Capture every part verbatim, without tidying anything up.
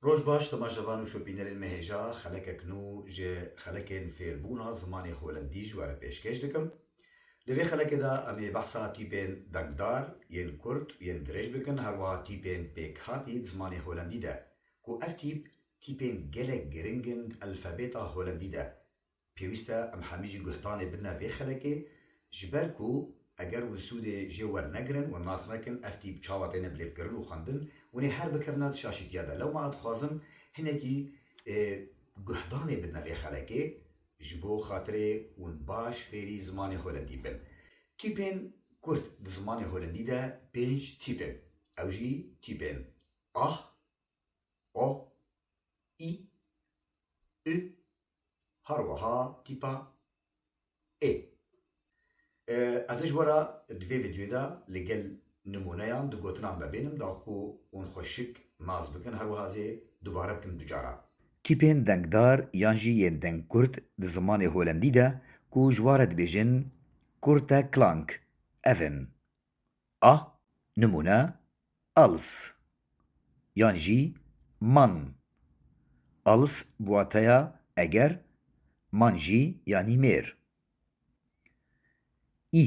Roj baş, temaşevan û şopînerên me hêja, xelekek nû ji xelekên fêrbûna zimanê holendî ji we re pêşkêş dikim. Di vê xelekê de em ê behsa tîpên dengdar, yên kurt û yên dirêj bikin, her wiha tîpên pêkhatî di zimanê holendî de, ku ev tîp, tîpên gelek giring in di alfabeta holendî de. Pêwîst e em hemî jî guhdanê bidine vê xelekê, ji ber ku eger hûn sûdê jê wernegirin û nas nekin, ev tîp çawa têne bilêvkirin û xwendin, hûn ê her bikevine di şaşîtiya de. Lewma ez dixwazim hinekî, e, guhdanê bidine vê xelekê, ji bo xatirê hûn baş fêrî zimanê holendî bin. Tîpên kurt di zimanê holendî de pênc tîp in. Ew jî tîpên ah, o, î, ü, her wiha tîpa ê. E, ez ê ji we re di vê vîdyoyê de li gel nimûneyan di gotinan de bênim, da ku hûn xwe şik nas bikin, her wiha ez ê dubare bikim du cara. Tîpên dengdar yan jî yên dengkurt di zimanê holendî de ku ji wan re dibêjin korte klank, ev in. A, nimûne, als, yan jî man. Als bi wateya eger, man jî yanî mêr. Î,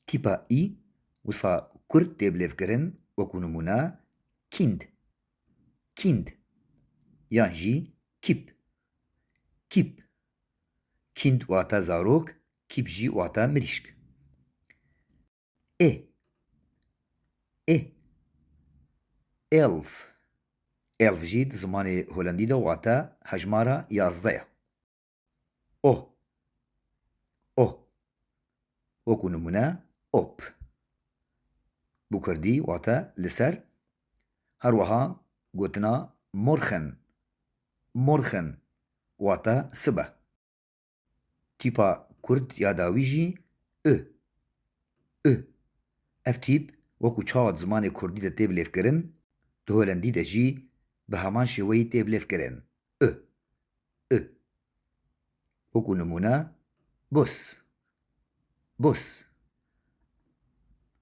tîpa î, wisa kurt tê bilêvkirin, wekû nimûne, kind, kind, yan jî kîp, kîp. Kind wate zarok, kîp jî wate mirîşk. Ê. Ê. Elf. Elf jî di zimanê holendî de wate hejmara yazdeh ye. O. O. Wekû nimûne, op. Bi kurdî wate li ser. Her wiha gotina morgen. Morgen wate sibe. Tîpa kurt ya dawî jî ü. Ü. Ev tîp, wekû çawa di zimanê kurdî de tê bilêvkirin, di holendî de jî bi heman şêweyî tê bilêvkirin. Ü. Ü. Wekû nimûne, bus. Bus.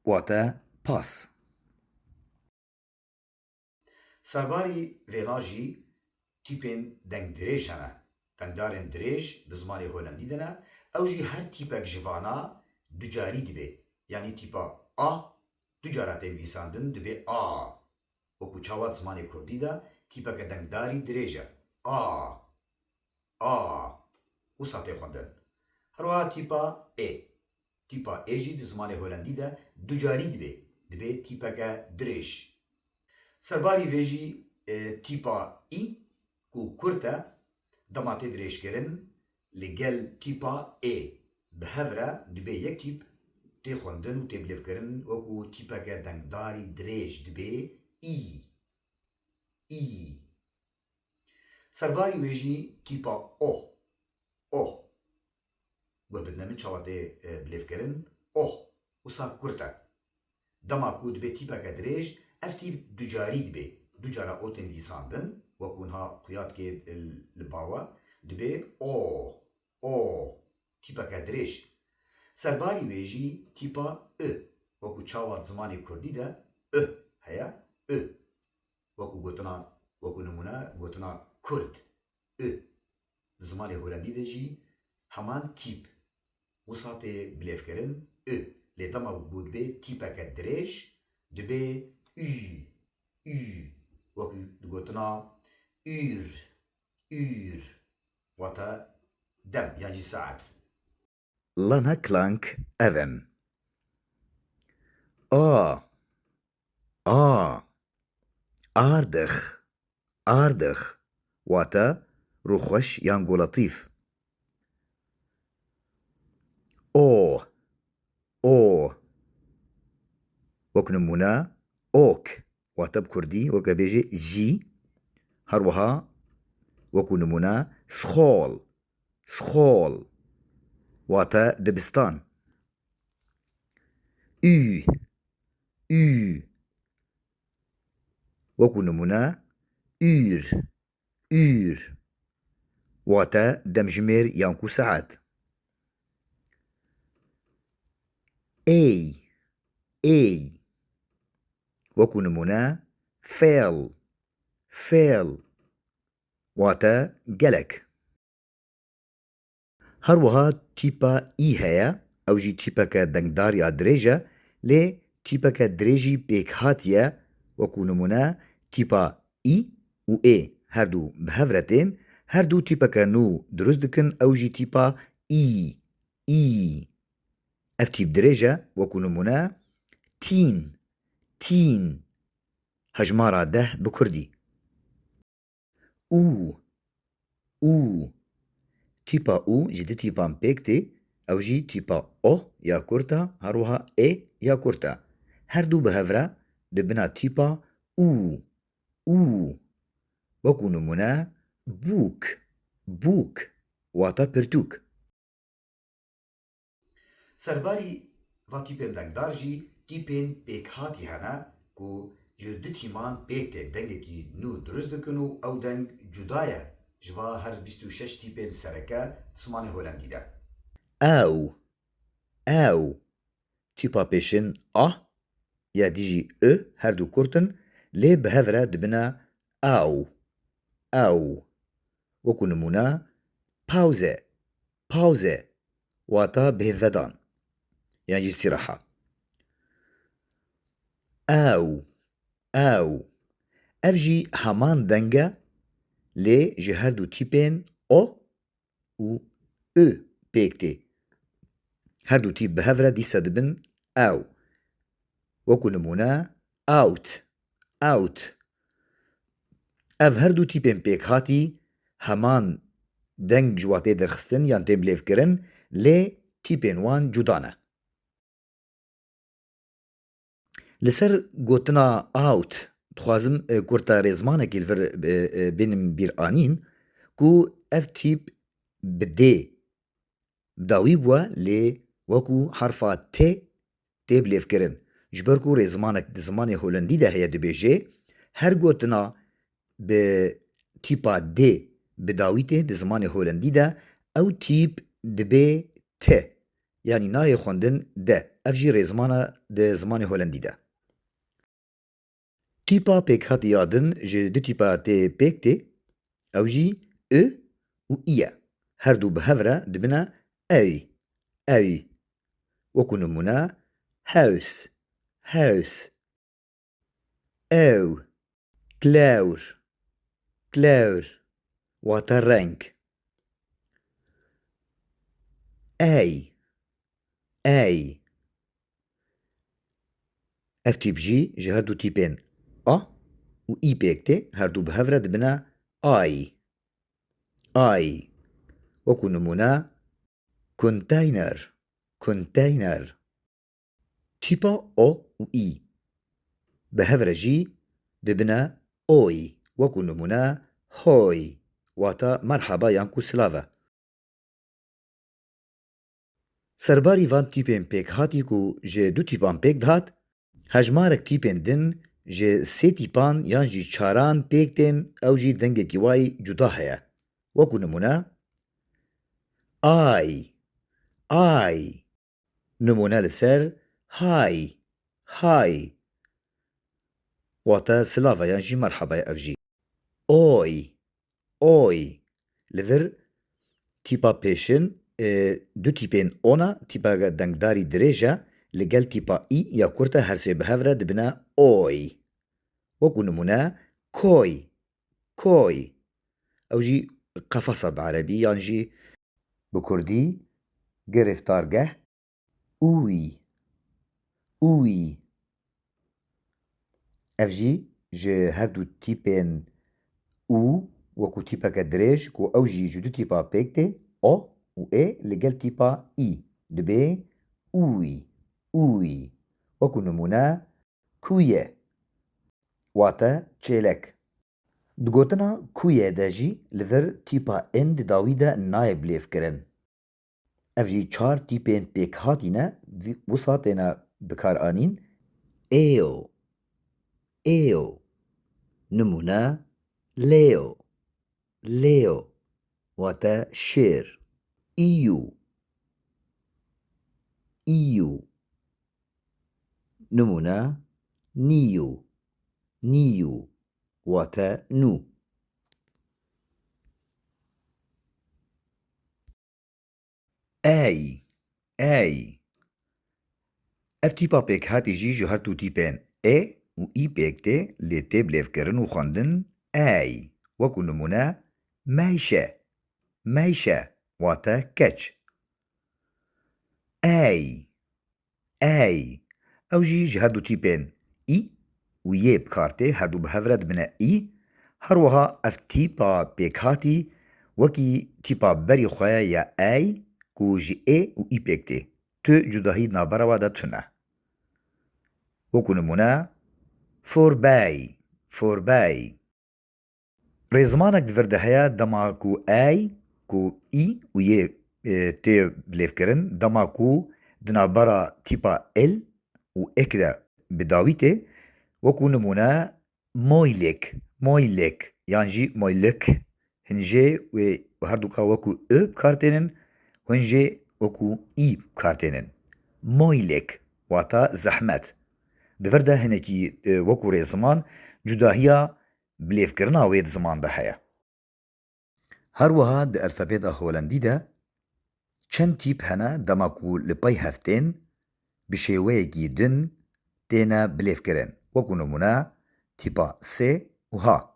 Wate pas. Serbarî vêna jî tîpên dengdirêj hene. Dengdarên dirêj di zimanê holendî de ne. Ew jî her tîpek ji vana ducarî dibe. Yanî tîpa a du cara tê nivîsandin, dibe a. Wekû çawa di zimanê kurdî de tîpeke dengdarî dirêj e. A. A. Wisa tê xwendin. Her wiha tîpa ê. Tîpa ê jî di zimanê holendî de ducarî dibe. Dibe tîpeke dirêj. Serbarî vê jî, e, tîpa î ku kurt e, dema tê dirêjkirin li gel tîpa ê bi hev re dibe yek tîp tê xwendin û tê bilêvkirin, wekû tîpeke dengdarî dirêj dibe î. Î. Serbarî wê jî tîpa o. O. Guh bidine min çawa tê, e, bilêvkirin. O. Wisa kurt e. Dema ku dibe tîpeke dirêj, ev tîp ducarî dibe. Du cara o tê nivîsandin, wekû niha xuya dikê, e, li bawe, dibe o. O. Tîpeke dirêj. Serbarî wê jî tîpa ü. Wekû çawa di zimanê kurdî de ü heye, ü. Wekû gotina, wekû nimûne gotina kurd, ü. Di zimanê holendî de jî heman tîp wisa tê bilêvkirin, ü. Lê dema ku dibe tîpeke dirêj, dibe ü, ü. Wekû digotina ür, ür. Wate dem yan jî saet. Lanaklang ev in. A. A. Aardich. Aardich. Wate rûxweş yan golatîf. O. O. Wek nimûne, ok. Wate bi kurdî, weke bêje jî. Her wiha, wekû nimûne, school. School. Wate dibistan. Ü. Ü. Wekû nimûne, ür. Ür. Wate demjimêr yan ku saet. Ey. Ey. Wekû nimûne, fail. Fêl, wate gelek. Her wiha tîpa î heye, ew jî tîpeke dengdar ya dirêj e, lê tîpeke dirêjî pêkhatî ye, wekû nimûne tîpa î û ê her du bi hev re tên, her du tîpeke nû dirust dikin, ew jî tîpa î, î. Ev tîp dirêj e, wekû nimûne tîn, tîn. Hejmara deh bi kurdî. Û, û. Tîpa û ji du tîpan pêk tê, ew jî tîpa o ya kurt e, her wiha ê ya kurt e. Her du bi hev re dibina tîpa û, û. Wekû nimûne bûk, bûk, wate pirtûk. Serbarî va tîpên dengdar jî tîpên pêkhatî hene ku ji du tîman pêk tên, dengekî nû dirust dikin û ew deng cuda ye ji va her bîst û şeş tîpên sereke di zimanê holendî de. Ew, ew. Tîpa pêşin a ya dî jî ö her du kurt in, lê bi hev re dibine aw, aw. Wekû nimûne, pauze, pauze, wata bêhvedan, yan jî îstîraha. Aw, aw. Ev jî heman deng e, lê ji her du tîpên o û ü pêk tê. Her du tîp bi hev re dîsa dibin ew. Wekû nimûne, out, out. Ev her du tîpên pêkhatî heman deng ji watê derxistin yan tên bilêvkirin, lê tîpên wan cuda ne. Li ser gotina out, dixwazim, e, kurta rêzmanekî li vir, e, e, bênim bîranîn ku ev tîp bi dê bi dawî bûye, lê wekû herfa T tê bilêvkirin. Ji ber ku rêzmanek di zimanê holendî de heye dibêje, her gotina bi tîpa D bi dawî tê di zimanê holendî de, ew tîp dibê T. Yanî nayê xwendin de. Ev jî rêzman e di zimanê holendî de. Tîpa pêkhatî ya din ji du tîpa tê pêk tê, ew jî ü û î ye. Her du bi hev re dibine ey, ey. Wekû nimûne, hews, hews. Ew, klewr, klewr, wate reng. Ey, ey. Ev tîp jî ji her du tîpên a û î pêk tê, her du bi hev re dibine ay, ay. Wekû nimûne, konteyner, konteyner. Tîpa o û î bi hev re jî dibine oy, wekû nimûne hoy, wata merhaba yan ku silav e. Serbarî van tîpên pêkhatî ku ji du tîpan pêk dihat, hejmarek tîpên din ji sê tîpan yan jî çaran pêk tên, ew jî dengekî wayî cuda heye. Wekû nimûne, ay, ay. Nimûne li ser hay, hay. Wate silav e yan jî merhaba ye ev jî. Oy, oy. Li vir tîpa pêşin, e, du tîpên ona, tîpa dengdarî dirêj e, li gel tîpa î ya kurt e, her sê bi hev re dibine oy. Wekû nimûne, koy, koy. Ew jî qefesa bi erebî yan jî bi kurdî giriftargeh. Ûyî, ûyî. Ev jî ji her du tîpên û, wekû tîpeke dirêj ku ew jî ji du tîpa pêk tê, o û ê, li gel tîpa î, dibê ûyî, ûyî. Wekû nimûne, kuye, wate çêlek. Di gotina kuye de jî li vir tîpa in di dawî de nayê bilêvkirin. Ev jî çar tîpên pêkhatî ne, vî-, wisa têne bikaranîn. Êyo, êyo. Nimûne, lêyo, lêyo. Wate şêr. Îyû, îyû. Nimûne, nîyû, nîyû. wate nû. Ey, ey. Ev tîpa pêkhatî jî ji her du tîpên ê û î pêk tê, lê tê bilêvkirin û xwendin ey. Wekû nimûne, meyşe, meyşe, wate keç. Ey, ey. Ew jî ji her du tîpên î û yê bi kar tê, her du bi hev re dibine î. Her wiha ev tîpa pêkhatî wekî tîpa berî xwe ya ey ku ji ê û î pêk tê. Tu cudahî di navbera we de tune. Wekû nimûne, vorbei, vorbei. Rêzimanek di vir de heye, dema ku ey, ku î û yê, e, tê bilêvkirin, dema ku di navbera tîpa il û ek de bi dawî tê, wekû nimûne moylek, moylek yan jî moylek, hin jê wê herduka wekû ö bi kar tênin, hin jê wekû î bi kar tênin. Moylek, wata zehmet. Di vir de hinekî, e, wekû rêziman cudahiya bilêvkirina wê di ziman de heye. Her wiha di alfabeta holendî de çend tîp hene dema ku li pey hev tên bi şêweyekî din têne bilêvkirin. Wekû nimûne tîpa sê û ha.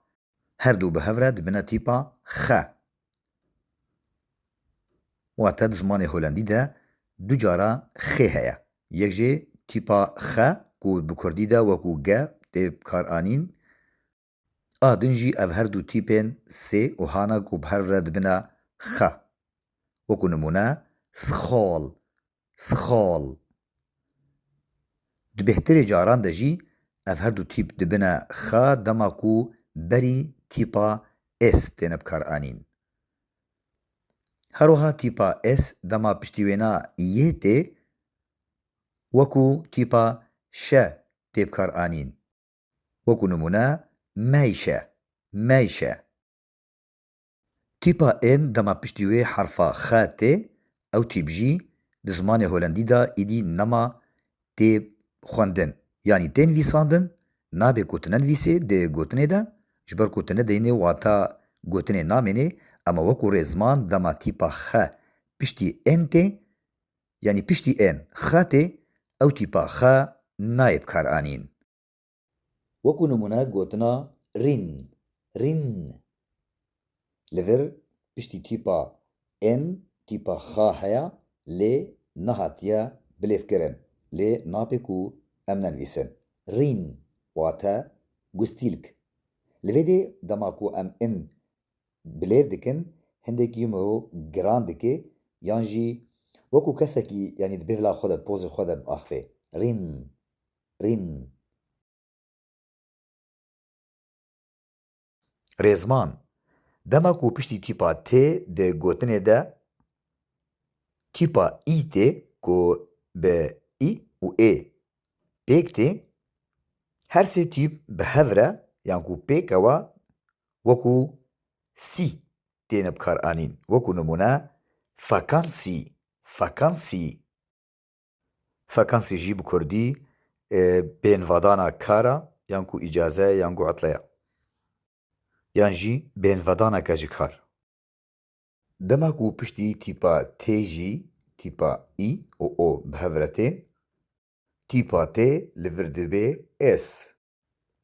Her du bi hev re dibine tîpa xe. Wate di zimanê holendî de du cara xê heye. Yek jê tîpa xe ku bi kurdî de wekû ge tê bikaranîn, a din jî ev her du tîpên sê û hana ku bi hev re dibine xa. Wekû nimûne, sixol, sixol. Di bêhtirê caran de jî ev her du tîp dibine xa dema ku berî tîpa s têne bikaranîn. Her wiha tîpa s dema piştî wêna yê tê, wekû tîpa şe tê bikaranîn. Wekû nimûne, meyşe, meyşe. Tîpa ên dema piştî wê herfa xe tê, ew tîp jî di zimanê holendî de îdî nema tê xwendin, yanî tê nivîsandin, nabê ku tu nenivîsê di gotinê de, ji ber ku tu nedeyînê wata gotinê namênê, ema wekû rêziman dema tîpa xe piştî ên tê, yanî piştî ên xe tê, ew tîpa xe nayê bikaranîn. Wekû nimûne gotina rîn, rîn. Li vir piştî tîpa ên tîpa xa heye, lê nehatiye bilêvkirin. Lê napê ku em nenivîsin. Rîn, wate gustîlk. Li vê dê dema ku em in bilêv dikin, hindek yumru giran dike, yan jî wekû kesekî, yanî di bêvla xwe de, di pozê xwe de biaxive. Rîn, rîn. Rêzman, dema ku piştî tîpa T di gotinê de tîpa î tê ku bi î û ê pêk tê, her sê tîp bi hev re yan ku pêkewa wekû sî têne bikaranîn. Wekû nimûne, fakansî, fakansî. Fakansî jî bi kurdî, e, bêhnvedana kara, yan ku îcaze, yan ku etleya. Yan jî bêhnvedaneke ji kar. Dema ku piştî tîpa T jî tîpa î û o bi hev re tên, tîpa T li vir dibe S.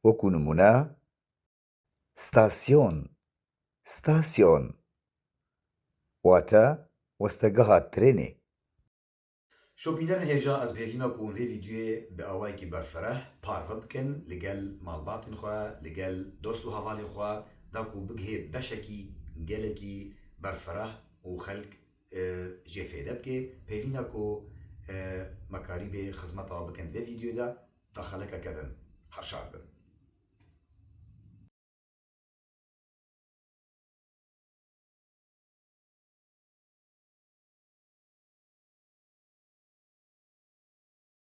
Wekû nimûne, stasyon, stasyon. Wate westegeha trênê. Şopînerên hêja, ez bi hêvî me ku hûn vê vîdyoyê bi awayekî berfireh parve bikin, li gel malbatên xwe, li gel dost û hevalên xwe, da ku bigihê beşekî gelekî berfireh û xelk, e, jê fêde bike. Bi hêvî me ku, e, me karîbê xizmeta we bikin vê vîdyoyê de, da xelekeke din. Her şad bin.